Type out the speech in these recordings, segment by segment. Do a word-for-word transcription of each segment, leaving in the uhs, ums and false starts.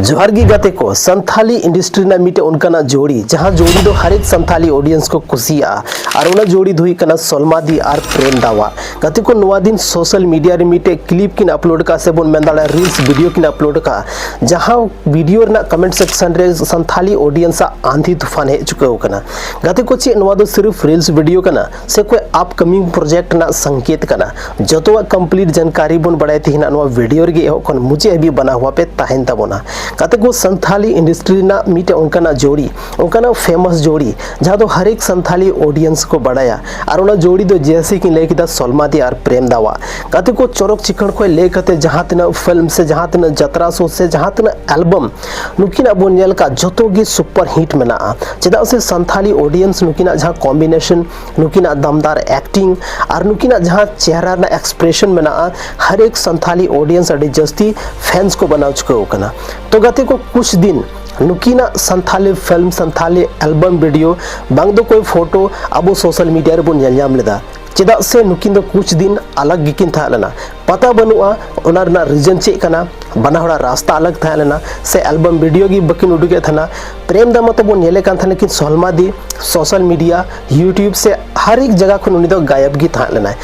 ᱡᱚᱦᱟᱨ ᱜᱮ ᱜᱟᱛᱮ ᱠᱚ, ᱥᱟᱱᱛᱷᱟᱞᱤ ᱤᱱᱰᱟᱥᱴᱨᱤ ᱨᱮᱱᱟᱜ ᱢᱤᱫᱴᱮᱱ ᱚᱱᱠᱟᱱᱟᱜ ᱡᱳᱲᱤ, ᱡᱟᱦᱟᱸ ᱡᱳᱲᱤ ᱫᱚ ᱦᱟᱨᱮᱠ ᱥᱟᱱᱛᱷᱟᱞᱤ ᱚᱰᱤᱭᱮᱱᱥ ᱠᱚ ᱠᱩᱥᱤᱭᱟᱜᱼᱟ, ᱟᱨ ᱚᱱᱟ ᱡᱳᱲᱤ ᱫᱚ ᱦᱩᱭᱩᱜ ᱠᱟᱱᱟ ᱥᱚᱞᱢᱟᱫᱤ ᱟᱨ ᱯᱨᱮᱢ ᱫᱟᱣᱟ᱾ ᱜᱟᱛᱮ ᱠᱚ, ᱱᱚᱣᱟ ᱫᱤᱱ ᱥᱳᱥᱟᱞ ᱢᱤᱰᱤᱭᱟ ᱨᱮ ᱢᱤᱫᱴᱮᱱ ᱠᱞᱤᱯ ᱠᱤᱱ ᱟᱯᱞᱳᱰ ᱠᱟᱜᱼᱟ, ᱥᱮ ᱵᱚᱱ ᱢᱮᱱ ᱫᱟᱲᱮᱭᱟᱜᱼᱟ ᱨᱤᱞᱥ ᱵᱷᱤᱰᱤᱭᱳ ᱠᱤᱱ ᱟᱯᱞᱳᱰ ᱠᱟᱜᱼᱟ, ᱡᱟᱦᱟᱸ ᱵᱷᱤᱰᱤᱭᱳ ᱨᱮᱱᱟᱜ ᱠᱚᱢᱮᱱᱴ ᱥᱮᱠᱥᱚᱱ ᱨᱮ ᱥᱟᱱᱛᱷᱟᱞᱤ ᱚᱰᱤᱭᱮᱱᱥ ᱟᱜ ᱟᱸᱫᱷᱤ ᱛᱩᱯᱷᱟᱱ ᱦᱮᱡ ᱪᱩᱠᱟᱹᱣ ᱟᱠᱟᱱᱟ᱾ ᱜᱟᱛᱮ ᱠᱚ, ᱪᱮᱫ ᱱᱚᱣᱟ ᱫᱚ ᱥᱤᱨᱤᱯ ᱨᱤᱞᱥ ᱵᱷᱤᱰᱤᱭᱳ ᱠᱟᱱᱟ ᱥᱮ ᱚᱠᱚᱭ ᱟᱯᱠᱟᱢᱤᱝ ᱯᱨᱚᱡᱮᱠᱴ ᱨᱮᱱᱟᱜ ᱥᱚᱝᱠᱮᱛ ᱠᱟᱱᱟ? ᱡᱚᱛᱚᱣᱟᱜ ᱠᱚᱢᱯᱞᱤᱴ ᱡᱟᱱᱠᱟᱨᱤ ᱵᱚᱱ ᱵᱟᱲᱟᱭ ᱛᱟᱦᱮᱱᱟ ᱱᱚᱣᱟ ᱵᱷᱤᱰᱤᱭᱳ ᱨᱮᱜᱮ᱾ ᱮᱦᱚᱵ ᱠᱷᱚᱱ ᱢᱩᱪᱟᱹᱫ ᱦᱟᱹᱵᱤᱡ ᱵᱟᱱᱟ ᱦᱩᱭᱟ ᱯᱮ ᱛᱟᱦᱮᱱ ᱛᱟᱵᱚᱱᱟ᱾ ᱜᱟᱛᱮ ᱠᱚ, ᱥᱟᱱᱛᱷᱟᱞᱤ ᱤᱱᱰᱟᱥᱴᱨᱤ ᱨᱮᱱᱟᱜ ᱢᱤᱫᱴᱮᱱ ᱚᱱᱠᱟᱱᱟᱜ ᱡᱳᱲᱤ, ᱚᱱᱠᱟᱱᱟᱜ ᱯᱷᱮᱢᱟᱥ ᱡᱳᱲᱤ, ᱡᱟᱦᱟᱸ ᱫᱚ ᱦᱟᱨᱮᱠ ᱥᱟᱱᱛᱷᱟᱞᱤ ᱚᱰᱤᱭᱮᱱᱥ ᱠᱚ ᱵᱟᱲᱟᱭᱟ, ᱟᱨ ᱚᱱᱟ ᱡᱳᱲᱤ ᱫᱚ ᱡᱮᱭᱥᱮ ᱠᱤᱱ ᱞᱟᱹᱭ ᱠᱮᱫᱟ ᱥᱚᱞᱢᱟᱫᱤ ᱟᱨ ᱯᱨᱮᱢ ᱫᱟᱣᱟ᱾ ᱜᱟᱛᱮ ᱠᱚ, ᱪᱚᱨᱚᱠ ᱪᱤᱠᱟᱹᱲ ᱠᱷᱚᱱ ᱞᱟᱹᱭ ᱠᱟᱛᱮ ᱡᱟᱦᱟᱸ ᱛᱤᱱᱟᱹᱜ ᱯᱷᱤᱞᱢ ᱥᱮ ᱡᱟᱦᱟᱸ ᱛᱤᱱᱟᱹᱜ ᱡᱟᱛᱨᱟ ᱥᱳ ᱥᱮ ᱡᱟᱦᱟᱸ ᱛᱤᱱᱟᱹᱜ ᱮᱞᱵᱟᱢ ᱱᱩᱠᱤᱱᱟᱜ ᱵᱚᱱ ᱧᱮᱞ ᱠᱟᱜ, ᱡᱚᱛᱚ ᱜᱮ ᱥᱩᱯᱟᱨ ᱦᱤᱴ ᱢᱮᱱᱟᱜᱼᱟ᱾ ᱪᱮᱫᱟᱜ ᱥᱮ ᱥᱟᱱᱛᱷᱟᱞᱤ ᱚᱰᱤᱭᱮᱱᱥ ᱱᱩᱠᱤᱱᱟᱜ ᱡᱟᱦᱟᱸ ᱠᱚᱢᱵᱤᱱᱮᱥᱚᱱ, ᱱᱩᱠᱤᱱᱟᱜ ᱫᱟᱢᱫᱟᱨ ᱮᱠᱴᱤᱝ ᱟᱨ ᱱᱩᱠᱤᱱᱟᱜ ᱡᱟᱦᱟᱸ ᱪᱮᱦᱨᱟ ᱨᱮᱱᱟᱜ ᱮᱠᱥᱯᱨᱮᱥᱚᱱ ᱢᱮᱱᱟᱜᱼᱟ, ᱦᱟᱨᱮᱠ ᱥᱟᱱᱛᱷᱟᱞᱤ ᱚᱰᱤᱭᱮᱱᱥ ᱟᱹᱰᱤ ᱡᱟᱹᱥᱛᱤ ᱯᱷᱮᱱᱥ ᱠᱚ ᱵᱮᱱᱟᱣ ᱪᱩᱠᱟᱹᱣ ᱟᱠᱟᱱᱟ᱾ ᱛᱚ ᱜᱟᱛᱮ ᱠᱚ, ᱠᱩᱪ ᱫᱤᱱ ᱱᱩᱠᱤᱱᱟᱜ Santhali film, Santhali album video, ᱵᱟᱝ ᱫᱚ ᱠᱚᱭ ᱯᱷᱳᱴᱳ ᱟᱵᱚ ᱥᱳᱥᱟᱞ ᱢᱤᱰᱤᱭᱟ ᱨᱮᱵᱚᱱ ᱧᱮᱞ ᱧᱟᱢ ᱞᱮᱫᱟ᱾ ᱪᱮᱫᱟᱜ ᱥᱮ ᱱᱩᱠᱤᱱ ᱫᱚ ᱠᱩᱪ ᱫᱤᱱ ᱟᱞᱟᱜᱽ ᱜᱮᱠᱤᱱ ᱛᱟᱦᱮᱸ ᱞᱮᱱᱟ᱾ ᱯᱟᱛᱟ ᱵᱟᱹᱱᱩᱜᱼᱟ ᱚᱱᱟ ᱨᱮᱱᱟᱜ ᱨᱤᱡᱚᱱ ᱪᱮᱫ ᱠᱟᱱᱟ, ᱵᱟᱱᱟ ᱦᱚᱲᱟᱜ ᱨᱟᱥᱛᱟ ᱟᱞᱟᱜᱽ ᱛᱟᱦᱮᱸ ᱞᱮᱱᱟ, ᱥᱮ ᱮᱞᱵᱟᱢ ᱵᱷᱤᱰᱤᱭᱳ ᱜᱮ ᱵᱟᱹᱠᱤᱱ ᱩᱰᱩᱠᱮᱫ ᱛᱟᱦᱮᱱᱟ᱾ ᱯᱨᱮᱢ ᱫᱟ ᱢᱟᱛᱚ ᱵᱚᱱ ᱧᱮᱞᱮ ᱠᱟᱱ ᱛᱟᱦᱮᱱᱟ ᱠᱤᱱ ᱥᱚᱞᱢᱟᱫᱤ ᱥᱳᱥᱟᱞ ᱢᱤᱰᱤᱭᱟ, ᱭᱩᱴᱤᱭᱩᱵᱽ ᱥᱮ ᱦᱟᱨᱮᱠ ᱡᱟᱭᱜᱟ ᱠᱷᱚᱱ ᱩᱱᱤ ᱫᱚ ᱜᱟᱭᱟᱵ ᱜᱮ ᱛᱟᱦᱮᱸ ᱞᱮᱱᱟᱭ᱾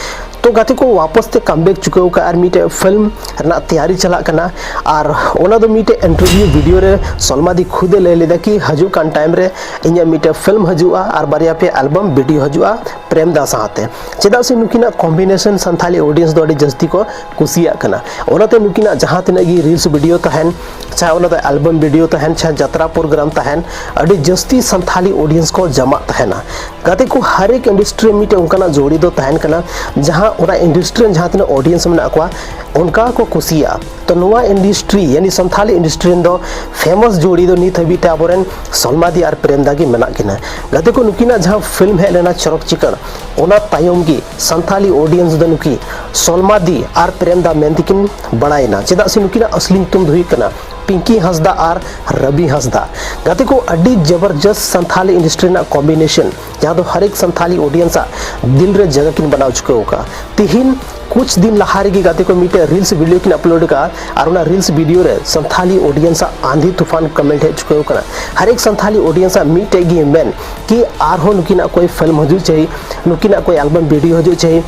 ᱛᱚ ᱜᱟᱛᱮ ᱠᱚ, ᱣᱟᱯᱚᱥ ᱛᱮ ᱠᱟᱢᱵᱮᱠ ᱪᱩᱠᱟᱹᱣ ᱠᱟᱜᱼᱟ ᱟᱨ ᱢᱤᱫᱴᱮᱡ ᱯᱷᱤᱞᱢ ᱨᱮᱱᱟᱜ ᱛᱮᱭᱟᱨᱤ ᱪᱟᱞᱟᱜ ᱠᱟᱱᱟ᱾ ᱟᱨ ᱚᱱᱟ ᱫᱚ ᱢᱤᱫᱴᱮᱡ ᱤᱱᱴᱟᱨᱵᱷᱤᱭᱩ ᱵᱷᱤᱰᱤᱭᱳ ᱨᱮ ᱥᱚᱞᱢᱟᱫᱤ ᱠᱷᱩᱫ ᱮ ᱞᱟᱹᱭ ᱞᱮᱫᱟ ᱠᱤ ᱦᱤᱡᱩᱜ ᱠᱟᱱ ᱴᱟᱭᱤᱢ ᱨᱮ ᱤᱧᱟᱹᱜ ᱢᱤᱫᱴᱮᱡ ᱯᱷᱤᱞᱢ ᱦᱤᱡᱩᱜᱼᱟ ᱟᱨ ᱵᱟᱨᱭᱟ ᱯᱮᱭᱟ ᱮᱞᱵᱟᱢ ᱵᱷᱤᱰᱤᱭᱳ ᱦᱤᱡᱩᱜᱼᱟ ᱯᱨᱮᱢ ᱫᱟ ᱥᱟᱶᱛᱮ᱾ ᱪᱮᱫᱟᱜ ᱥᱮ ᱱᱩᱠᱤᱱᱟᱜ ᱠᱚᱢᱵᱤᱱᱮᱥᱚᱱ ᱥᱟᱱᱛᱷᱟᱞᱤ ᱚᱰᱤᱭᱮᱱᱥ ᱫᱚ ᱟᱹᱰᱤ ᱡᱟᱹᱥᱛᱤ ᱠᱚ ᱠᱩᱥᱤᱭᱟᱜ ᱠᱟᱱᱟ᱾ ᱚᱱᱟᱛᱮ ᱱᱩᱠᱤᱱᱟᱜ ᱡᱟᱦᱟᱸ ᱛᱤᱱᱟᱹᱜ ᱜᱮ ᱨᱤᱞᱥ ᱵᱷᱤᱰᱤᱭᱳ ᱛᱟᱦᱮᱱ, ᱪᱟᱦᱮ ᱚᱱᱟ ᱫᱚ ᱮᱞᱵᱟᱢ ᱵᱷᱤᱰᱤᱭᱳ ᱛᱟᱦᱮᱱ, ᱪᱟᱦᱮ ᱡᱟᱛᱨᱟ ᱯᱨᱳᱜᱨᱟᱢ ᱛᱟᱦᱮᱱ, ᱟᱹᱰᱤ ᱡᱟᱹᱥᱛᱤ ᱥᱟᱱᱛᱷᱟᱞᱤ ᱚᱰᱤᱭᱮᱱᱥ ᱠᱚ ᱡᱟᱢᱟᱜ ᱛᱟᱦᱮᱱᱟ᱾ ᱜᱟᱛᱮ ᱠᱚ, ᱦᱟᱨᱮᱠ ᱤᱱᱰᱟᱥᱴᱨᱤ ᱨᱮ ᱢᱤᱫᱴᱮᱱ ᱚᱱᱠᱟᱱᱟᱜ ᱡᱳᱲᱤ ᱫᱚ ᱛᱟᱦᱮᱱ ᱠᱟᱱᱟ, ᱡᱟᱦᱟᱸ ᱚᱱᱟ ᱤᱱᱰᱟᱥᱴᱨᱤ ᱨᱮᱱ ᱡᱟᱦᱟᱸ ᱛᱤᱱᱟᱹᱜ ᱚᱰᱤᱭᱮᱱᱥ ᱢᱮᱱᱟᱜ ᱠᱚᱣᱟ, ᱚᱱᱠᱟ ᱠᱚ ᱠᱩᱥᱤᱭᱟᱜᱼᱟ᱾ ᱛᱚ ᱱᱚᱣᱟ ᱤᱱᱰᱟᱥᱴᱨᱤ, ᱭᱟᱱᱤ ᱥᱟᱱᱛᱷᱟᱞᱤ ᱤᱱᱰᱟᱥᱴᱨᱤ ᱨᱮᱱ ᱫᱚ ᱯᱷᱮᱢᱟᱥ ᱡᱳᱲᱤ ᱫᱚ ᱱᱤᱛ ᱦᱟᱹᱵᱤᱡ ᱛᱮ ᱟᱵᱚᱨᱮᱱ ᱥᱚᱞᱢᱟᱫᱤ ᱟᱨ ᱯᱨᱮᱢᱫᱟ ᱜᱮ ᱢᱮᱱᱟᱜ ᱠᱤᱱᱟ᱾ ᱜᱟᱛᱮ ᱠᱚ, ᱱᱩᱠᱤᱱᱟᱜ ᱡᱟᱦᱟᱸ ᱯᱷᱤᱞᱢ ᱦᱮᱡ ᱞᱮᱱᱟ ᱪᱚᱨᱚᱠ ᱪᱤᱠᱟᱹᱲ, ᱚᱱᱟ ᱛᱟᱭᱚᱢ ᱜᱮ ᱥᱟᱱᱛᱷᱟᱞᱤ ᱚᱰᱤᱭᱮᱱᱥ ᱫᱚ ᱱᱩᱠᱤ ᱥᱚᱞᱢᱟᱫᱤ ᱟᱨ ᱯᱨᱮᱢᱫᱟ ᱢᱮᱱ ᱛᱮᱠᱤᱱ ᱵᱟᱲᱟᱭᱮᱱᱟ᱾ ᱪᱮᱫᱟᱜ ᱥᱮ ᱱᱩᱠᱤᱱᱟᱜ ᱟᱥᱞᱤ ᱧᱩᱛᱩᱢ ᱫᱚ ᱦᱩᱭᱩᱜ ᱠᱟᱱᱟ ᱯᱤᱝᱠᱤ ᱦᱟᱸᱥᱫᱟ ᱟᱨ ᱨᱚᱵᱤ ᱦᱟᱸᱥᱫᱟ᱾ ᱜᱟᱛᱮ ᱠᱚ, ᱟᱹᱰᱤ ᱡᱚᱵᱚᱨᱡᱚᱥ ᱥᱟᱱᱛᱷᱟᱞᱤ ᱤᱱᱰᱟᱥᱴᱨᱤ ᱨᱮᱱᱟᱜ ᱠᱚᱢᱵᱤᱱᱮᱥᱚᱱ, ᱡᱟᱦᱟᱸ ᱫᱚ ᱦᱟᱨᱮᱠ ᱥᱟᱱᱛᱷᱟᱞᱤ ᱚᱰᱤᱭᱮᱱᱥ ᱟᱜ ᱫᱤᱞ ᱨᱮ ᱡᱟᱭᱜᱟ ᱠᱤᱱ ᱵᱮᱱᱟᱣ ᱪᱩᱠᱟᱹᱣ ᱟᱠᱟᱫᱼᱟ᱾ ᱛᱤᱦᱤᱧ ᱠᱩᱪ ᱫᱤᱱ ᱞᱟᱦᱟ ᱨᱮᱜᱮ ᱜᱟᱛᱮ ᱠᱚ ᱢᱤᱫᱴᱮᱡ reels video ᱠᱤᱱ upload ᱟᱠᱟᱫᱼᱟ, ᱟᱨ ᱚᱱᱟ reels video ᱨᱮ ᱥᱟᱱᱛᱷᱟᱞᱤ audience ᱟᱜ ᱟᱸᱫᱷᱤ ᱛᱩᱯᱷᱟᱱ comment ᱦᱮᱡ ᱪᱩᱠᱟᱹᱣ ᱠᱟᱱᱟ᱾ ᱦᱟᱨ ᱮᱠ ᱥᱟᱱᱛᱷᱟᱞᱤ audience ᱟᱜ ᱢᱤᱫᱴᱮᱡ ᱜᱮ ᱢᱮᱱ ᱠᱤ ᱟᱨᱦᱚᱸ ᱱᱩᱠᱤᱱᱟᱜ ᱠᱚᱭ film ᱦᱤᱡᱩᱜ ᱪᱟᱹᱦᱤ, ᱱᱩᱠᱤᱱᱟᱜ ᱠᱚᱭ album video ᱦᱤᱡᱩᱜ ᱪᱟᱹᱦᱤ,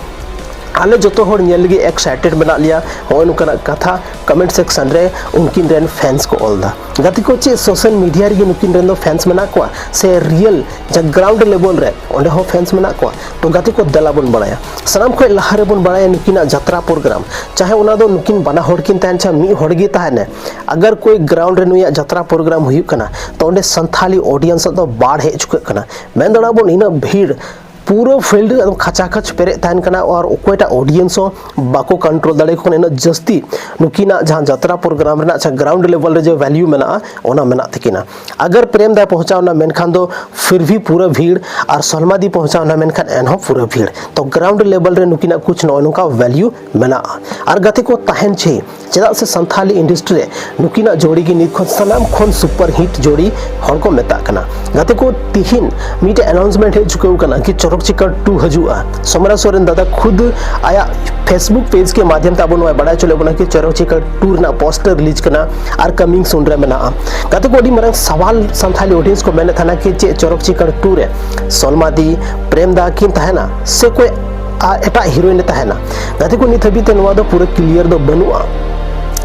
ᱟᱞᱮ ᱡᱚᱛᱚ ᱦᱚᱲ ᱧᱮᱞ ᱞᱟᱹᱜᱤᱫ excited ᱢᱮᱱᱟᱜ ᱞᱮᱭᱟ᱾ ᱦᱚᱸᱜᱼᱚᱭ ᱱᱚᱝᱠᱟᱱᱟᱜ ᱠᱟᱛᱷᱟ comment section ᱨᱮ ᱩᱱᱠᱤᱱ ᱨᱮᱱ fans ᱠᱚ ᱚᱞ ᱮᱫᱟ᱾ ᱜᱟᱛᱮ ᱠᱚ, ᱪᱮᱫ social media ᱨᱮᱜᱮ ᱱᱩᱠᱤᱱ ᱨᱮᱱ ᱫᱚ fans ᱢᱮᱱᱟᱜ ᱠᱚᱣᱟ ᱥᱮ real ᱡᱟᱦᱟᱸ ground level ᱨᱮ ᱚᱸᱰᱮ ᱦᱚᱸ fans ᱢᱮᱱᱟᱜ ᱠᱚᱣᱟ? ᱛᱚ ᱜᱟᱛᱮ ᱠᱚ, ᱫᱮᱞᱟ ᱵᱚᱱ ᱵᱟᱲᱟᱭᱟ᱾ ᱥᱟᱱᱟᱢ ᱠᱷᱚᱱ ᱞᱟᱦᱟ ᱨᱮᱵᱚᱱ ᱵᱟᱲᱟᱭᱟ ᱱᱩᱠᱤᱱᱟᱜ ᱡᱟᱛᱨᱟ program, ᱪᱟᱦᱮ ᱚᱱᱟ ᱫᱚ ᱱᱩᱠᱤᱱ ᱵᱟᱱᱟ ᱦᱚᱲ ᱠᱤᱱ ᱛᱟᱦᱮᱱ, ᱪᱟᱦᱮ ᱢᱤᱫ ᱦᱚᱲ ᱜᱮ ᱛᱟᱦᱮᱱᱟ, ᱟᱜᱟᱨ ᱠᱳᱭ ground ᱨᱮ ᱱᱩᱭᱟᱜ ᱡᱟᱛᱨᱟ program ᱦᱩᱭᱩᱜ ᱠᱟᱱᱟ, ᱛᱚ ᱚᱸᱰᱮ ᱥᱟᱱᱛᱷᱟᱞᱤ audience ᱟᱜ ᱫᱚ ᱵᱟᱲ ᱦᱮᱡ ᱪᱩᱠᱟᱹᱜ ᱠᱟᱱᱟ᱾ ᱢᱮᱱ ᱫᱟᱲᱮᱭᱟᱜ ᱵᱚᱱ ᱤᱱᱟᱹᱜ ᱵᱷᱤᱲ, ᱯᱩᱨᱟᱹ field ᱮᱠᱫᱚᱢ ᱠᱷᱟᱪᱟ ᱠᱷᱟᱪ ᱯᱮᱨᱮᱡ ᱛᱟᱦᱮᱱ ᱠᱟᱱᱟ, ᱟᱨ ᱚᱠᱚᱭᱴᱟᱜ audience ᱦᱚᱸ ᱵᱟᱠᱚ control ᱫᱟᱲᱮᱭᱟᱠᱚ ᱠᱟᱱᱟ᱾ ᱤᱱᱟᱹᱜ ᱡᱟᱹᱥᱛᱤ ᱱᱩᱠᱤᱱᱟᱜ ᱡᱟᱦᱟᱸ ᱡᱟᱛᱨᱟ program ᱨᱮᱱᱟᱜ ᱡᱟᱦᱟᱸ ground level ᱨᱮ ᱡᱮ value ᱢᱮᱱᱟᱜᱼᱟ, ᱚᱱᱟ ᱢᱮᱱᱟᱜ ᱛᱟᱹᱠᱤᱱᱟ᱾ ᱟᱜᱟᱨ ᱯᱨᱮᱢ ᱫᱟ ᱯᱚᱦᱪᱟᱣ ᱮᱱᱟ ᱢᱮᱱᱠᱷᱟᱱ ᱫᱚ ᱯᱷᱤᱨ ᱵᱷᱤ ᱯᱩᱨᱟᱹ ᱵᱷᱤᱲ, ᱟᱨ ᱥᱚᱞᱢᱟ ᱫᱤ ᱯᱚᱦᱪᱟᱣ ᱮᱱᱟ ᱢᱮᱱᱠᱷᱟᱱ ᱮᱱᱦᱚᱸ ᱯᱩᱨᱟᱹ ᱵᱷᱤᱲ᱾ ᱛᱚ ground level ᱨᱮ ᱱᱩᱠᱤᱱᱟᱜ ᱠᱩᱪ ᱱᱚᱜᱼᱚ ᱱᱚᱝᱠᱟ value ᱢᱮᱱᱟᱜᱼᱟ᱾ ᱟᱨ ᱜᱟᱛᱮ ᱠᱚ, ᱛᱟᱦᱮᱱ ᱪᱮ, ᱪᱮᱫᱟᱜ ᱥᱮ ᱥᱟᱱᱛᱷᱟᱞᱤ industry ᱨᱮ ᱱᱩᱠᱤᱱᱟᱜ ᱡᱳᱲᱤ ᱜᱮ ᱱᱤᱛ ᱠᱷᱚᱱ ᱥᱟᱱᱟᱢ ᱠᱷᱚᱱ super hit ᱡᱳᱲᱤ ᱦᱚᱲ ᱠᱚ ᱢᱮᱛᱟᱜ ᱠᱟᱱᱟ᱾ ᱜᱟᱛᱮ ᱠᱚ, ᱛᱤᱦᱤᱧ ᱢᱤᱫᱴᱮᱡ announcement ᱦᱮᱡ ᱪᱩᱠᱟᱹᱣ ᱠᱟᱱᱟ ᱠᱤ ᱪᱚᱨᱚᱠ ᱪᱤᱠᱟᱹᱲ two ᱦᱤᱡᱩᱜᱼᱟ᱾ ᱥᱚᱢᱨᱟ ᱥᱚᱨᱮᱱ ᱫᱟᱫᱟ ᱠᱷᱩᱫ ᱟᱭᱟᱜ Facebook page ᱠᱮ ᱢᱟᱫᱷᱭᱚᱢ ᱛᱮ ᱟᱵᱚ ᱱᱚᱣᱟ ᱵᱟᱲᱟᱭ ᱦᱚᱪᱚ ᱞᱮᱫ ᱵᱚᱱᱟ ᱠᱤ ᱪᱚᱨᱚᱠ ᱪᱤᱠᱟᱹᱲ two ᱨᱮᱱᱟᱜ poster release ᱠᱟᱱᱟ ᱟᱨ coming soon ᱨᱮ ᱢᱮᱱᱟᱜᱼᱟ᱾ ᱜᱟᱛᱮ ᱠᱚ, ᱟᱹᱰᱤ ᱢᱟᱨᱟᱝ ᱥᱟᱣᱟᱞ ᱥᱟᱱᱛᱷᱟᱞᱤ audience ᱠᱚ ᱢᱮᱱᱮᱫ ᱛᱟᱦᱮᱱᱟ ᱠᱤ ᱪᱮᱫ ᱪᱚᱨᱚᱠ ᱪᱤᱠᱟᱹᱲ two ᱨᱮ ᱥᱚᱞᱢᱟ ᱫᱤ, ᱯᱨᱮᱢ ᱫᱟ ᱠᱤᱱ ᱛᱟᱦᱮᱱᱟ ᱥᱮ ᱠᱚᱭ ᱟᱨ ᱮᱴᱟᱜ heroine ᱮ ᱛᱟᱦᱮᱱᱟ? ᱜᱟᱛᱮ ᱠᱚ, ᱱᱤᱛ ᱦᱟᱹᱵᱤᱡ ᱛᱮ ᱱᱚᱣᱟ ᱫᱚ ᱯᱩᱨᱟᱹ clear ᱫᱚ ᱵᱟᱹᱱᱩᱜᱼᱟ᱾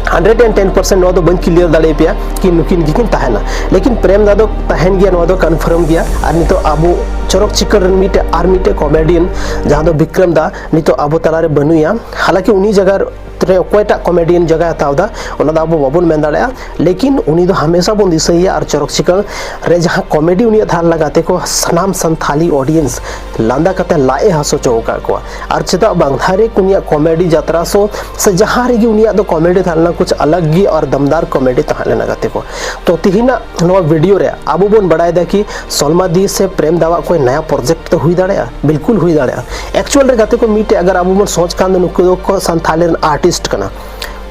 hundred and ten percent ᱱᱚᱣᱟ ᱫᱚ ᱵᱟᱹᱧ clear ᱫᱟᱲᱮᱭᱟᱯᱮᱭᱟ ᱠᱤ ᱱᱩᱠᱤᱱ ᱜᱮᱠᱤᱱ ᱛᱟᱦᱮᱱᱟ, ᱞᱮᱠᱤᱱ ᱯᱨᱮᱢ ᱫᱟ ᱫᱚ ᱛᱟᱦᱮᱱ ᱜᱮᱭᱟ, ᱱᱚᱣᱟ ᱫᱚ confirm ᱜᱮᱭᱟ᱾ ᱟᱨ ᱱᱤᱛᱚᱜ ᱟᱵᱚ ᱪᱚᱨᱚᱠ ᱪᱤᱠᱟᱹᱲ ᱨᱮᱱ ᱢᱤᱫᱴᱮᱡ ᱟᱨ ᱢᱤᱫᱴᱮᱡ comedian ᱡᱟᱦᱟᱸ ᱫᱚ ᱵᱤᱠᱨᱚᱢ ᱫᱟ, ᱱᱤᱛᱚᱜ ᱟᱵᱚ ᱛᱟᱞᱟᱨᱮ ᱵᱟᱹᱱᱩᱭᱟ᱾ ᱦᱟᱞᱟᱝᱠᱤ ᱩᱱᱤ ᱡᱟᱭᱜᱟ ᱨᱮ ᱚᱠᱚᱭᱴᱟᱜ comedian ᱡᱟᱭᱜᱟᱭ ᱦᱟᱛᱟᱣ ᱮᱫᱟ, ᱚᱱᱟ ᱫᱚ ᱟᱵᱚ ᱵᱟᱵᱚᱱ ᱢᱮᱱ ᱫᱟᱲᱮᱭᱟᱜᱼᱟ, ᱞᱮᱠᱤᱱ ᱩᱱᱤ ᱫᱚ ᱦᱟᱢᱮᱥᱟ ᱵᱚᱱ ᱫᱤᱥᱟᱹᱭᱮᱭᱟ᱾ ᱟᱨ ᱪᱚᱨᱚᱠ ᱪᱤᱠᱟᱹᱲ ᱨᱮ ᱡᱟᱦᱟᱸ comedy ᱩᱱᱤᱭᱟᱜ ᱛᱟᱦᱮᱸ ᱞᱮᱱᱟ, ᱜᱟᱛᱮ ᱠᱚ, ᱥᱟᱱᱟᱢ ᱥᱟᱱᱛᱷᱟᱞᱤ audience ᱞᱟᱸᱫᱟ ᱠᱟᱛᱮ ᱞᱟᱡ ᱮ ᱦᱟᱹᱥᱩ ᱦᱚᱪᱚ ᱟᱠᱟᱫ ᱠᱚᱣᱟ᱾ ᱟᱨ ᱪᱮᱫᱟᱜ ᱵᱟᱝ, ᱦᱟᱨ ᱮᱠ ᱩᱱᱤᱭᱟᱜ comedy ᱡᱟᱛᱨᱟ show ᱥᱮ ᱡᱟᱦᱟᱸ ᱨᱮᱜᱮ ᱩᱱᱤᱭᱟᱜ ᱫᱚ comedy ᱛᱟᱦᱮᱸ ᱞᱮᱱᱟ, ᱠᱩᱪ ᱟᱞᱟᱜᱽ ᱜᱮ ᱟᱨ ᱫᱟᱢᱫᱟᱨ comedy ᱛᱟᱦᱮᱸ ᱞᱮᱱᱟ, ᱜᱟᱛᱮ ᱠᱚ᱾ ᱛᱚ ᱛᱤᱦᱤᱧᱟᱜ ᱱᱚᱣᱟ video ᱨᱮ ᱟᱵᱚ ᱵᱚᱱ ᱵᱟᱲᱟᱭ ᱮᱫᱟ ᱠᱤ ᱥᱚᱞᱢᱟ ᱫᱤ ᱥᱮ ᱯᱨᱮᱢ ᱫᱟᱣᱟᱜ ᱠᱚᱭ ᱱᱟᱭᱟ project ᱫᱚ ᱦᱩᱭ ᱫᱟᱲᱮᱭᱟᱜᱼᱟ? ᱵᱤᱞᱠᱩᱞ ᱦᱩᱭ ᱫᱟᱲᱮᱭᱟᱜᱼᱟ᱾ Actual ᱨᱮ ᱜᱟᱛᱮ ᱠᱚ, ᱢᱤᱫᱴᱮᱡ ᱟᱜᱟᱨ ᱟᱵᱚ ᱵᱚᱱ ᱥᱚᱪ ᱠᱷᱟᱱ ᱫᱚ ᱱᱩᱠᱩ ᱫᱚ ᱠᱚ ᱥᱟᱱᱛᱷᱟᱞᱤ ᱨᱮᱱ artist ᱠᱟᱱᱟ᱾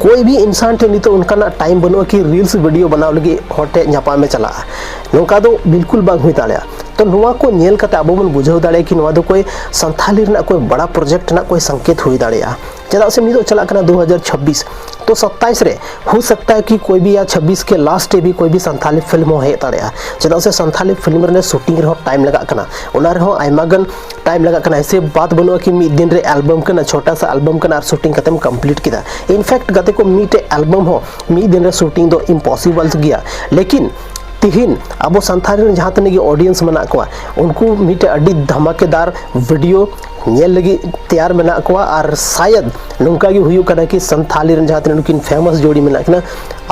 ᱠᱚᱭ ᱵᱷᱤ ᱤᱱᱥᱟᱱ ᱴᱷᱮᱱ ᱱᱤᱛᱚᱜ ᱚᱱᱠᱟᱱᱟᱜ ᱴᱟᱭᱤᱢ ᱵᱟᱹᱱᱩᱜᱼᱟ ᱠᱤ ᱨᱤᱞᱥ ᱵᱷᱤᱰᱤᱭᱳ ᱵᱮᱱᱟᱣ ᱞᱟᱹᱜᱤᱫ ᱦᱚᱲ ᱴᱷᱮᱱ ᱧᱟᱯᱟᱢ ᱮ ᱪᱟᱞᱟᱜᱼᱟ᱾ ᱱᱚᱝᱠᱟ ᱫᱚ ᱵᱤᱞᱠᱩᱞ ᱵᱟᱝ ᱦᱩᱭ ᱫᱟᱲᱮᱭᱟᱜᱼᱟ᱾ ᱛᱚ ᱱᱚᱣᱟ ᱠᱚ ᱧᱮᱞ ᱠᱟᱛᱮ ᱟᱵᱚ ᱵᱚᱱ ᱵᱩᱡᱷᱟᱹᱣ ᱫᱟᱲᱮᱭᱟᱜᱼᱟ ᱠᱤ ᱱᱚᱣᱟ ᱫᱚ ᱠᱚᱭ ᱥᱟᱱᱛᱷᱟᱞᱤ ᱨᱮᱱᱟᱜ ᱠᱚᱭ ᱵᱟᱲᱟ ᱯᱨᱚᱡᱮᱠᱴ ᱨᱮᱱᱟᱜ ᱠᱚᱭ ᱥᱚᱝᱠᱮᱛ ᱦᱩᱭ ᱫᱟᱲᱮᱭᱟᱜᱼᱟ᱾ ᱪᱮᱫᱟᱜ ᱥᱮ ᱱᱤᱛᱚᱜ ᱪᱟᱞᱟᱜ ᱠᱟᱱᱟ ᱫᱩ ᱦᱟᱡᱟᱨ ᱪᱷᱟᱵᱵᱤᱥ, ᱛᱚ ᱥᱟᱛᱛᱟᱭᱤᱥ ᱨᱮ ᱦᱩᱭ ᱥᱟᱠᱛᱟ ᱦᱮ ᱠᱤ ᱠᱚᱭ ᱵᱷᱤ ᱭᱟ ᱪᱷᱟᱵᱵᱤᱥ ᱠᱮ ᱞᱟᱥᱴ ᱨᱮ ᱵᱷᱤ ᱠᱚᱭ ᱵᱷᱤ ᱥᱟᱱᱛᱷᱟᱞᱤ ᱯᱷᱤᱞᱢ ᱦᱚᱸ ᱦᱮᱡ ᱫᱟᱲᱮᱭᱟᱜᱼᱟ᱾ ᱪᱮᱫᱟᱜ ᱥᱮ ᱥᱟᱱᱛᱷᱟᱞᱤ ᱯᱷᱤᱞᱢ ᱨᱮ ᱥᱩᱴᱤᱝ ᱨᱮᱦᱚᱸ ᱴᱟᱭᱤᱢ ᱞᱟᱜᱟᱜ ᱠᱟᱱᱟ, ᱚᱱᱟ ᱨᱮᱦᱚᱸ ᱟᱭᱢᱟ ᱜᱟᱱ ᱴᱟᱭᱤᱢ ᱞᱟᱜᱟᱜ ᱠᱟᱱᱟ᱾ ᱦᱤᱥᱟᱹᱵ ᱵᱟᱫ ᱵᱟᱹᱱᱩᱜᱼᱟ ᱠᱤ ᱢᱤᱫ ᱫᱤᱱ ᱨᱮ ᱮᱞᱵᱟᱢ ᱠᱟᱱᱟ, ᱪᱷᱚᱴᱟ ᱥᱟ ᱮᱞᱵᱟᱢ ᱠᱟᱱᱟ ᱟᱨ ᱥᱩᱴᱤᱝ ᱠᱟᱛᱮᱢ ᱠᱚᱢᱯᱞᱤᱴ ᱠᱮᱫᱟ᱾ ᱤᱱᱯᱷᱮᱠᱴ ᱜᱟᱛᱮ ᱠᱚ, ᱢᱤᱫᱴᱮᱡ ᱮᱞᱵᱟᱢ ᱦᱚᱸ ᱢᱤᱫ ᱫᱤᱱ ᱨᱮ ᱥᱩᱴᱤᱝ ᱫᱚ ᱤᱢᱯᱚᱥᱤᱵᱚᱞ ᱜᱮᱭᱟ᱾ ᱞᱮᱠᱤᱱ ᱛᱤᱦᱤᱧ ᱟᱵᱚ ᱥᱟᱱᱛᱷᱟᱞᱤ ᱨᱮᱱ ᱡᱟᱦᱟᱸ ᱛᱤᱱᱟᱹᱜ ᱜᱮ ᱚᱰᱤᱭᱮᱱᱥ ᱢᱮᱱᱟᱜ ᱠᱚᱣᱟ, ᱩᱱᱠᱩ ᱢᱤᱫᱴᱮᱡ ᱟᱹᱰᱤ ᱫᱷᱟᱢᱟᱠᱮᱫᱟᱨ ᱵᱷᱤᱰᱤᱭᱳ ᱧᱮᱞ ᱞᱟᱹᱜᱤᱫ ᱛᱮᱭᱟᱨ ᱢᱮᱱᱟᱜ ᱠᱚᱣᱟ᱾ ᱟᱨ ᱥᱟᱭᱟᱫ ᱱᱚᱝᱠᱟ ᱜᱮ ᱦᱩᱭᱩᱜ ᱠᱟᱱᱟ ᱠᱤ ᱥᱟᱱᱛᱷᱟᱞᱤ ᱨᱮᱱ ᱡᱟᱦᱟᱸ ᱛᱤᱱᱟᱹᱜ ᱱᱩᱠᱤᱱ ᱯᱷᱮᱢᱟᱥ ᱡᱳᱲᱤ ᱢᱮᱱᱟᱜ ᱠᱤᱱᱟ,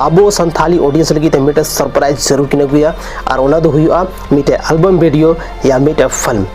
ᱟᱵᱚ ᱥᱟᱱᱛᱷᱟᱞᱤ ᱚᱰᱤᱭᱮᱱᱥ ᱞᱟᱹᱜᱤᱫ ᱛᱮ ᱢᱤᱫᱴᱮᱡ ᱥᱟᱨᱯᱨᱟᱭᱤᱡᱽ ᱡᱟᱹᱨᱩᱲ ᱠᱤᱱ ᱟᱹᱜᱩᱭᱟ᱾ ᱟᱨ ᱚᱱᱟ ᱫᱚ ᱦᱩᱭᱩᱜᱼᱟ ᱢᱤᱫᱴᱮᱡ ᱮᱞᱵᱟᱢ ᱵᱷᱤᱰᱤᱭᱳ ᱭᱟ ᱢᱤᱫᱴᱮᱡ ᱯᱷᱤᱞᱢ᱾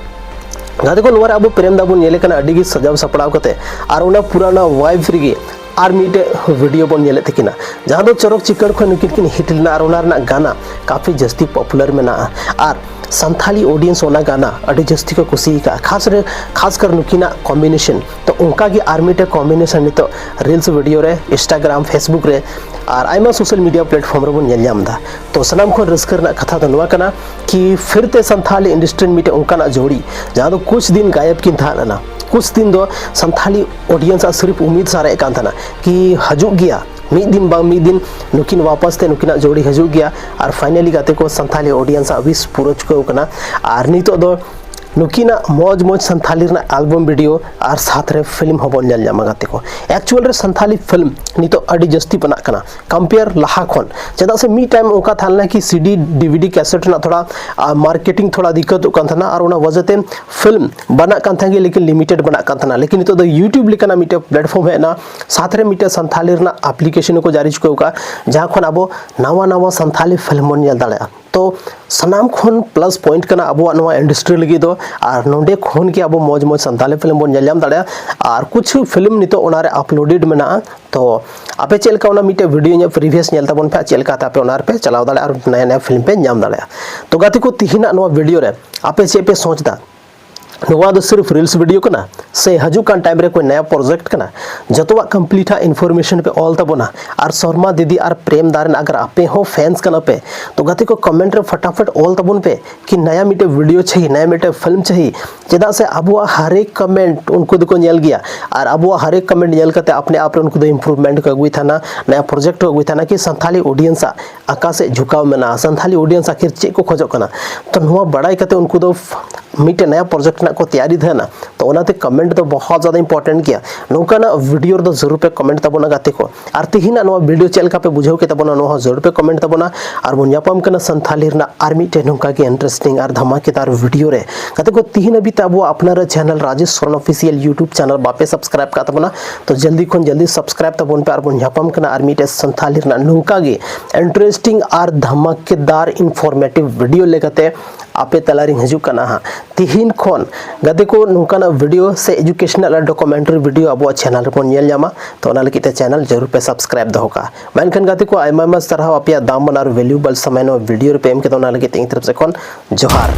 ᱜᱟᱛᱮ ᱠᱚ, ᱱᱚᱣᱟ ᱨᱮ ᱟᱵᱚ ᱯᱨᱮᱢ ᱫᱟ ᱵᱚᱱ ᱧᱮᱞᱮ ᱠᱟᱱᱟ ᱟᱹᱰᱤ ᱜᱮ ᱥᱟᱡᱟᱣ ᱥᱟᱯᱲᱟᱣ ᱠᱟᱛᱮ, ᱟᱨ ᱚᱱᱟ ᱯᱩᱨᱟᱱᱟ ᱣᱟᱭᱤᱯᱷ ᱨᱮᱜᱮ ᱟᱨ ᱢᱤᱫᱴᱮᱡ ᱵᱷᱤᱰᱤᱭᱳ ᱵᱚᱱ ᱧᱮᱞᱮᱫ ᱛᱟᱹᱠᱤᱱᱟ, ᱡᱟᱦᱟᱸ ᱫᱚ ᱪᱚᱨᱚᱠ ᱪᱤᱠᱟᱹᱲ ᱠᱷᱚᱱ ᱱᱩᱠᱤᱱ ᱠᱤᱱ ᱦᱤᱴ ᱞᱮᱱᱟ ᱟᱨ ᱚᱱᱟ ᱨᱮᱱᱟᱜ ᱜᱟᱱᱟ ᱠᱟᱯᱷᱤ ᱡᱟᱹᱥᱛᱤ ᱯᱚᱯᱩᱞᱟᱨ ᱢᱮᱱᱟᱜᱼᱟ᱾ ᱟᱨ ᱥᱟᱱᱛᱷᱟᱞᱤ ᱚᱰᱤᱭᱮᱱᱥ ᱚᱱᱟ ᱜᱟᱱᱟ ᱟᱹᱰᱤ ᱡᱟᱹᱥᱛᱤ ᱠᱚ ᱠᱩᱥᱤ ᱟᱠᱟᱫᱼᱟ᱾ ᱠᱷᱟᱥ ᱨᱮ, ᱠᱷᱟᱥ ᱠᱟᱨ ᱱᱩᱠᱤᱱᱟᱜ ᱠᱚᱢᱵᱤᱱᱮᱥᱚᱱ᱾ ᱛᱚ ᱚᱱᱠᱟ ᱜᱮ ᱟᱨ ᱢᱤᱫᱴᱮᱡ ᱠᱚᱢᱵᱤᱱᱮᱥᱚᱱ ᱱᱤᱛᱚᱜ ᱨᱤᱞᱥ ᱵᱷᱤᱰᱤᱭᱳ ᱨᱮ, ᱤᱱᱥᱴᱟᱜᱨᱟᱢ, ᱯᱷᱮᱥᱵᱩᱠ ᱨᱮ ᱟᱨ ᱟᱭᱢᱟ ᱥᱳᱥᱟᱞ ᱢᱤᱰᱤᱭᱟ ᱯᱞᱟᱴᱯᱷᱚᱨᱢ ᱨᱮᱵᱚᱱ ᱧᱮᱞ ᱧᱟᱢ ᱮᱫᱟ᱾ ᱛᱚ ᱥᱟᱱᱟᱢ ᱠᱷᱚᱱ ᱨᱟᱹᱥᱠᱟᱹ ᱨᱮᱱᱟᱜ ᱠᱟᱛᱷᱟ ᱫᱚ ᱱᱚᱣᱟ ᱠᱟᱱᱟ ᱠᱤ ᱯᱷᱤᱨ ᱛᱮ ᱥᱟᱱᱛᱷᱟᱞᱤ ᱤᱱᱰᱟᱥᱴᱨᱤ ᱨᱮᱱ ᱢᱤᱫᱴᱮᱡ ᱚᱱᱠᱟᱱᱟᱜ ᱡᱳᱲᱤ, ᱡᱟᱦᱟᱸ ᱫᱚ ᱠᱩᱪ ᱫᱤᱱ ᱜᱟᱭᱮᱵ ᱠᱤᱱ ᱛᱟᱦᱮᱸ ᱞᱮᱱᱟ, ᱠᱩᱪ ᱫᱤᱱ ᱫᱚ ᱥᱟᱱᱛᱷᱟᱞᱤ ᱚᱰᱤᱭᱮᱱᱥ ᱟᱜ ᱥᱤᱨᱤᱯ ᱩᱢᱤᱫ ᱥᱟᱨᱮᱡ ᱠᱟᱱ ᱛᱟᱦᱮᱱᱟ ᱠᱤ ᱦᱤᱡᱩᱜ ᱜᱮᱭᱟ, ᱢᱤᱫ ᱫᱤᱱ ᱵᱟᱝ ᱢᱤᱫ ᱫᱤᱱ ᱱᱩᱠᱤᱱ ᱣᱟᱯᱟᱥ ᱛᱮ ᱱᱩᱠᱤᱱᱟᱜ ᱡᱳᱲᱤ ᱦᱤᱡᱩᱜ ᱜᱮᱭᱟ᱾ ᱟᱨ ᱯᱷᱟᱭᱱᱟᱞᱤ ᱜᱟᱛᱮ ᱠᱚ, ᱥᱟᱱᱛᱷᱟᱞᱤ ᱚᱰᱤᱭᱮᱱᱥ ᱟᱜ ᱣᱤᱥ ᱯᱩᱨᱟᱹ ᱪᱩᱠᱟᱹᱣ ᱠᱟᱱᱟ᱾ ᱟᱨ ᱱᱤᱛᱚᱜ ᱫᱚ ᱱᱩᱠᱤᱱᱟᱜ ᱢᱚᱡᱽ ᱢᱚᱡᱽ ᱥᱟᱱᱛᱷᱟᱞᱤ ᱨᱮᱱᱟᱜ ᱮᱞᱵᱟᱢ ᱵᱷᱤᱰᱤᱭᱳ ᱟᱨ ᱥᱟᱛ ᱨᱮ ᱯᱷᱤᱞᱢ ᱦᱚᱸᱵᱚᱱ ᱧᱮᱞ ᱧᱟᱢᱟ ᱜᱟᱛᱮ ᱠᱚ᱾ ᱮᱠᱪᱩᱭᱟᱞ ᱨᱮ ᱥᱟᱱᱛᱷᱟᱞᱤ ᱯᱷᱤᱞᱢ ᱱᱤᱛᱚᱜ ᱟᱹᱰᱤ ᱡᱟᱹᱥᱛᱤ ᱵᱮᱱᱟᱜ ᱠᱟᱱᱟ ᱠᱚᱢᱯᱮᱭᱟᱨ ᱞᱟᱦᱟ ᱠᱷᱚᱱ᱾ ᱪᱮᱫᱟᱜ ᱥᱮ ᱢᱤᱫ ᱴᱟᱭᱤᱢ ᱚᱱᱠᱟ ᱛᱟᱦᱮᱸ ᱞᱮᱱᱟ ᱠᱤ ᱥᱤᱰᱤ, ᱰᱤᱵᱷᱤᱰᱤ ᱠᱮᱥᱮᱴ ᱨᱮᱱᱟᱜ ᱛᱷᱚᱲᱟ, ᱟᱨ ᱢᱟᱨᱠᱮᱴᱤᱝ ᱛᱷᱚᱲᱟ ᱫᱤᱠᱠᱟᱛᱚᱜ ᱠᱟᱱ ᱛᱟᱦᱮᱱᱟ, ᱟᱨ ᱚᱱᱟ ᱣᱟᱡᱟᱛᱮ ᱯᱷᱤᱞᱢ ᱵᱮᱱᱟᱜ ᱠᱟᱱ ᱛᱟᱦᱮᱸ ᱜᱮ, ᱞᱮᱠᱤᱱ ᱞᱤᱢᱤᱴᱮᱰ ᱵᱮᱱᱟᱜ ᱠᱟᱱ ᱛᱟᱦᱮᱱᱟ᱾ ᱞᱮᱠᱤᱱ ᱱᱤᱛᱚᱜ ᱫᱚ ᱭᱩᱴᱤᱭᱩᱵᱽ ᱞᱮᱠᱟᱱᱟᱜ ᱢᱤᱫᱴᱮᱱ ᱯᱞᱟᱴᱯᱷᱚᱨᱢ ᱦᱮᱡ ᱮᱱᱟ, ᱥᱟᱛ ᱨᱮ ᱢᱤᱫᱴᱮᱱ ᱥᱟᱱᱛᱷᱟᱞᱤ ᱨᱮᱱᱟᱜ ᱟᱯᱞᱤᱠᱮᱥᱚᱱ ᱦᱚᱸᱠᱚ ᱡᱟᱹᱨᱤ ᱪᱩᱠᱟᱹᱣ ᱠᱟᱜᱼᱟ, ᱡᱟᱦᱟᱸ ᱠᱷᱚᱱ ᱟᱵᱚ ᱱᱟᱣᱟ ᱱᱟᱣᱟ ᱥᱟᱱᱛᱷᱟᱞᱤ ᱯᱷᱤᱞᱢ ᱵᱚᱱ ᱧᱮᱞ ᱫᱟᱲᱮᱭᱟᱜᱼᱟ᱾ ᱛᱚ ᱥᱟᱱᱟᱢ ᱠᱷᱚᱱ ᱯᱞᱟᱥ ᱯᱚᱭᱮᱱᱴ ᱠᱟᱱᱟ ᱟᱵᱚᱣᱟᱜ ᱱᱚᱣᱟ ᱤᱱᱰᱟᱥᱴᱨᱤ ᱞᱟᱹᱜᱤᱫ ᱫᱚ, ᱟᱨ ᱱᱚᱸᱰᱮ ᱠᱷᱚᱱ ᱜᱮ ᱟᱵᱚ ᱢᱚᱡᱽ ᱢᱚᱡᱽ ᱥᱟᱱᱛᱷᱟᱞᱤ ᱯᱷᱤᱞᱢ ᱵᱚᱱ ᱧᱮᱞ ᱧᱟᱢ ᱫᱟᱲᱮᱭᱟᱜᱼᱟ᱾ ᱟᱨ ᱠᱩᱪᱷᱩ ᱯᱷᱤᱞᱢ ᱱᱤᱛᱚᱜ ᱚᱱᱟᱨᱮ ᱟᱯᱞᱳᱰᱮᱰ ᱢᱮᱱᱟᱜᱼᱟ᱾ ᱛᱚ ᱟᱯᱮ ᱪᱮᱫ ᱞᱮᱠᱟ ᱚᱱᱟ ᱢᱤᱫᱴᱮᱡ ᱵᱷᱤᱰᱤᱭᱳ ᱧᱚᱜ ᱯᱨᱤᱵᱷᱤᱭᱟᱥ ᱧᱮᱞ ᱛᱟᱵᱚᱱ ᱯᱮ, ᱪᱮᱫ ᱞᱮᱠᱟᱛᱮ ᱟᱯᱮ ᱚᱱᱟ ᱨᱮᱯᱮ ᱪᱟᱞᱟᱣ ᱫᱟᱲᱮᱭᱟᱜᱼᱟ ᱟᱨ ᱱᱟᱭᱟ ᱱᱟᱭᱟ ᱯᱷᱤᱞᱢ ᱯᱮ ᱧᱟᱢ ᱫᱟᱲᱮᱭᱟᱜᱼᱟ᱾ ᱛᱚ ᱜᱟᱛᱮ ᱠᱚ, ᱛᱤᱦᱤᱧᱟᱜ ᱱᱚᱣᱟ ᱵᱷᱤᱰᱤᱭᱳ ᱨᱮ ᱟᱯᱮ ᱪᱮᱫ ᱯᱮ ᱥᱚᱪ ᱮᱫᱟ? ᱱᱚᱣᱟ ᱫᱚ ᱥᱤᱨᱯᱷ ᱨᱤᱞᱥ ᱵᱷᱤᱰᱤᱭᱳ ᱠᱟᱱᱟ ᱥᱮ ᱦᱤᱡᱩᱜ ᱠᱟᱱ ᱴᱟᱭᱤᱢ ᱨᱮ ᱠᱚᱭ ᱱᱟᱭᱟ ᱯᱨᱚᱡᱮᱠᱴ ᱠᱟᱱᱟ? ᱡᱚᱛᱚᱣᱟᱜ ᱠᱚᱢᱯᱞᱤᱴ ᱦᱟᱸᱜ ᱤᱱᱯᱷᱚᱨᱢᱮᱥᱚᱱ ᱯᱮ ᱚᱞ ᱛᱟᱵᱚᱱᱟ᱾ ᱟᱨ ᱥᱚᱨᱢᱟ ᱫᱤᱫᱤ ᱟᱨ ᱯᱨᱮᱢ ᱫᱟ ᱨᱮᱱ ᱟᱜᱟᱨ ᱟᱯᱮ ᱦᱚᱸ ᱯᱷᱮᱱᱥ ᱠᱟᱱᱟ ᱯᱮ, ᱛᱚ ᱜᱟᱛᱮ ᱠᱚ, ᱠᱚᱢᱮᱱᱴ ᱨᱮ ᱯᱷᱟᱴᱟᱯᱷᱟᱴ ᱚᱞ ᱛᱟᱵᱚᱱ ᱯᱮ ᱠᱤ ᱱᱟᱭᱟ ᱢᱤᱫᱴᱮᱡ ᱵᱷᱤᱰᱤᱭᱳ ᱪᱟᱹᱦᱤ, ᱱᱟᱭᱟ ᱢᱤᱫᱴᱮᱡ ᱯᱷᱤᱞᱢ ᱪᱟᱹᱦᱤ᱾ ᱪᱮᱫᱟᱜ ᱥᱮ ᱟᱵᱚᱣᱟᱜ ᱦᱟᱨᱮᱠ ᱠᱚᱢᱮᱱᱴ ᱩᱱᱠᱩ ᱫᱚᱠᱚ ᱧᱮᱞ ᱜᱮᱭᱟ, ᱟᱨ ᱟᱵᱚᱣᱟᱜ ᱦᱟᱨᱮᱠ ᱠᱚᱢᱮᱱᱴ ᱧᱮᱞ ᱠᱟᱛᱮ ᱟᱯᱱᱮ ᱟᱯ ᱨᱮ ᱩᱱᱠᱩ ᱫᱚ ᱤᱢᱯᱨᱩᱵᱷᱢᱮᱱᱴ ᱠᱚ ᱟᱹᱜᱩᱭ ᱛᱟᱦᱮᱱᱟ, ᱱᱟᱭᱟ ᱯᱨᱚᱡᱮᱠᱴ ᱠᱚ ᱟᱹᱜᱩᱭ ᱛᱟᱦᱮᱱᱟ ᱠᱤ ᱥᱟᱱᱛᱷᱟᱞᱤ ᱚᱰᱤᱭᱮᱱᱥ ᱟᱜ ᱚᱠᱟ ᱥᱮᱫ ᱡᱷᱩᱠᱟᱣ ᱢᱮᱱᱟᱜᱼᱟ, ᱥᱟᱱᱛᱷᱟᱞᱤ ᱚᱰᱤᱭᱮᱱᱥ ᱟᱹᱠᱷᱤᱨ ᱪᱮᱫ ᱠᱚ ᱠᱷᱚᱡᱚᱜ ᱠᱟᱱᱟ᱾ ᱛᱚ ᱱᱚᱣᱟ ᱵᱟᱲᱟᱭ ᱠᱟᱛᱮ ᱩᱱᱠᱩ ᱫᱚ ᱢᱤᱫᱴᱮᱱ ᱱᱟᱭᱟ ᱯᱨᱚᱡᱮᱠᱴ ᱨᱮᱱᱟᱜ ᱠᱚ ᱛᱮᱭᱟᱨᱤ ᱛᱟᱦᱮᱱᱟ᱾ ᱛᱚ ᱚᱱᱟᱛᱮ ᱠᱚᱢᱮᱱᱴ ᱫᱚ ᱵᱚᱦᱚᱛ ᱡᱟᱫᱟ ᱤᱢᱯᱚᱨᱴᱮᱱᱴ ᱜᱮᱭᱟ᱾ ᱱᱚᱝᱠᱟᱱᱟᱜ ᱵᱷᱤᱰᱤᱭᱳ ᱨᱮᱫᱚ ᱡᱟᱹᱨᱩᱲ ᱯᱮ ᱠᱚᱢᱮᱱᱴ ᱛᱟᱵᱚᱱᱟ ᱜᱟᱛᱮ ᱠᱚ᱾ ᱟᱨ ᱛᱤᱦᱤᱧᱟᱜ ᱱᱚᱣᱟ ᱵᱷᱤᱰᱤᱭᱳ ᱪᱮᱫ ᱞᱮᱠᱟ ᱯᱮ ᱵᱩᱡᱷᱟᱹᱣ ᱠᱮᱫ ᱛᱟᱵᱚᱱᱟ, ᱱᱚᱣᱟ ᱦᱚᱸ ᱡᱟᱹᱨᱩᱲ ᱯᱮ ᱠᱚᱢᱮᱱᱴ ᱛᱟᱵᱚᱱᱟ᱾ ᱟᱨ ᱵᱚᱱ ᱧᱟᱯᱟᱢ ᱠᱟᱱᱟ ᱥᱟᱱᱛᱷᱟᱞᱤ ᱨᱮᱱᱟᱜ ᱟᱨ ᱢᱤᱫᱴᱮᱱ ᱱᱚᱝᱠᱟ ᱜᱮ ᱤᱱᱴᱟᱨᱮᱥᱴᱤᱝ ᱟᱨ ᱫᱷᱟᱢᱟᱠᱮᱫᱟᱨ ᱵᱷᱤᱰᱤᱭᱳ ᱨᱮ᱾ ᱜᱟᱛᱮ ᱠᱚ, ᱛᱤᱦᱤᱧ ᱦᱟᱹᱵᱤᱡ ᱛᱮ ᱟᱵᱚᱣᱟᱜ ᱟᱯᱱᱟᱨᱟᱜ channel Rajesh Soren official YouTube channel ᱵᱟᱯᱮ ᱥᱟᱵᱥᱠᱨᱟᱭᱤᱵ ᱠᱟᱜ ᱛᱟᱵᱚᱱᱟ, ᱛᱚ ᱡᱚᱞᱫᱤ ᱠᱷᱚᱱ ᱡᱚᱞᱫᱤ ᱥᱟᱵᱥᱠᱨᱟᱭᱤᱵ ᱛᱟᱵᱚᱱ ᱯᱮ᱾ ᱟᱨ ᱵᱚᱱ ᱧᱟᱯᱟᱢ ᱠᱟᱱᱟ ᱟᱨ ᱢᱤᱫᱴᱮᱱ ᱥᱟᱱᱛᱷᱟᱞᱤ ᱨᱮᱱᱟᱜ ᱱᱚᱝᱠᱟ ᱜᱮ ᱤᱱᱴᱟᱨᱮᱥᱴᱤᱝ ᱟᱨ ᱫᱷᱟᱢᱟᱠᱮᱫᱟᱨ ᱤᱱᱯᱷᱚᱨᱢᱮᱴᱤᱵᱷ ᱵᱷᱤᱰᱤᱭᱳ ᱞᱮᱠᱟᱛᱮ ᱟᱯᱮ ᱛᱟᱞᱟᱨᱤᱧ ᱦᱤᱡᱩᱜ ᱠᱟᱱᱟ ᱦᱟᱸᱜ᱾ ᱛᱤᱦᱤᱧ ᱠᱷᱚᱱ ᱜᱟᱛᱮ ᱠᱚ ᱱᱚᱝᱠᱟᱱᱟᱜ ᱵᱷᱤᱰᱤᱭᱳ ᱥᱮ ᱮᱡᱩᱠᱮᱥᱚᱱᱟᱞ ᱟᱨ ᱰᱚᱠᱩᱢᱮᱱᱴᱟᱨᱤ ᱵᱷᱤᱰᱤᱭᱳ ᱟᱵᱚᱣᱟᱜ ᱪᱮᱱᱮᱞ ᱨᱮᱵᱚᱱ ᱧᱮᱞ ᱧᱟᱢᱟ᱾ ᱛᱚ ᱚᱱᱟ ᱞᱟᱹᱜᱤᱫ ᱛᱮ ᱪᱮᱱᱮᱞ ᱡᱟᱹᱨᱩᱲ ᱯᱮ ᱥᱟᱵᱥᱠᱨᱟᱭᱤᱵ ᱫᱚᱦᱚ ᱠᱟᱜᱼᱟ᱾ ᱢᱮᱱᱠᱷᱟᱱ ᱜᱟᱛᱮ ᱠᱚ, ᱟᱭᱢᱟ ᱟᱭᱢᱟ ᱥᱟᱨᱦᱟᱣ ᱟᱯᱮᱭᱟᱜ ᱫᱟᱢᱟᱱ ᱟᱨ ᱵᱷᱮᱞᱩᱵᱚᱞ ᱥᱚᱢᱚᱭ ᱱᱚᱣᱟ ᱵᱷᱤᱰᱤᱭᱳ ᱨᱮᱯᱮ ᱮᱢ ᱠᱮᱫᱟ, ᱚᱱᱟ ᱞᱟᱹᱜᱤᱫ ᱛᱮ ᱤᱧ ᱛᱚᱨᱚᱯ ᱥᱮᱫ ᱠᱷᱚᱱ ᱡᱚᱦᱟᱨ᱾